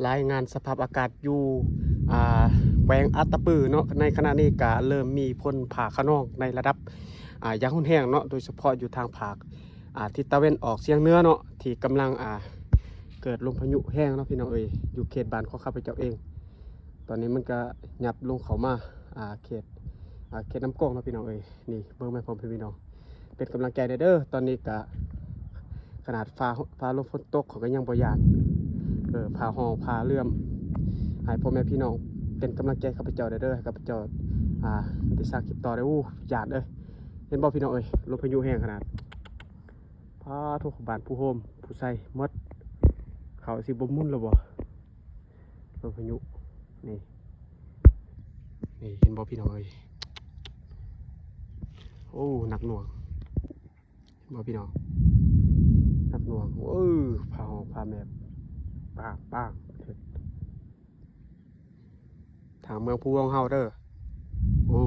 ລາຍງານສະພາບອາກາດຢູ່ ອ່າ ແຂວງອັດຕະປືເນາະ, ໃນຂະນະນີ້ກະເລີ່ມມີຝົນຟ້າຄະນອງໃນລະດັບ ອ່າ ຢ່າງຮຸນແຮງເນາະ, ໂດຍສະເພາະຢູ່ທາງພາກ ອ່າ ທິດຕາເວັນອອກສຽງເໜືອເນາະ ທີ່ກຳລັງ ອ່າ ເກີດລົມພາຍຸແຮງເນາະ ພີ່ນ້ອງເອີຍ, ຢູ່ເຂດບ້ານຂອງຂ້າພະເຈົ້າເອງ. ຕອນນີ້ມັນກະຫຍັບລົງເຂົ້າມາ ອ່າ ເຂດ ອ່າ ເຂດນ້ຳກອງເນາະ ພີ່ນ້ອງເອີຍ. ນີ້ເບິ່ງແມ່ນພ້ອມພີ່ນ້ອງ ເປັນກຳລັງໃຈແດ່ເດີ. ຕອນນີ້ກະຂະໜາດຟ້າ ຟ້າລົມຝົນຕົກ ຂ້ອຍກໍຍັງບໍ່ຢ້ານ. ເອີ ຟ້າຮ້ອງຟ້າເຫຼື້ອມ ໃຫ້ພໍ່ແມ່ພີ່ນ້ອງເປັນກຳລັງໃຈຂ້າພະເຈົ້າແດ່ເດີ, ໃຫ້ຂ້າພະເຈົ້າ ອ່າ ໄດ້ສ້າງຄລິບຕໍ່ໄດ້. ໂອ້ ຢ້ານເອີຍ, ເຫັນບໍ່ພີ່ນ້ອງເອີຍ, ລົມພາຍຸແຮງຂະໜາດ. ປາໂທ້ ບ້ານຜູ້ໂຮມຜູ້ໃສ່ໝົດ, ເຂົາຊິບໍ່ໝຸນແລ້ວບໍ່? ລົມພາຍຸ ນີ້ ນີ້ ເຫັນບໍ່ພີ່ນ້ອງເອີຍ? ໂອ້ ໜັກໜ່ວງ ເຫັນບໍ່ພີ່ນ້ອງ? ໜັກໜ່ວງ. ໂອ້ ຟ້າຮ້ອງຟ້າແມບ ປາງ ປາງ ທາງເມືອງພູວອງເຮົາເດີ. ໂອ້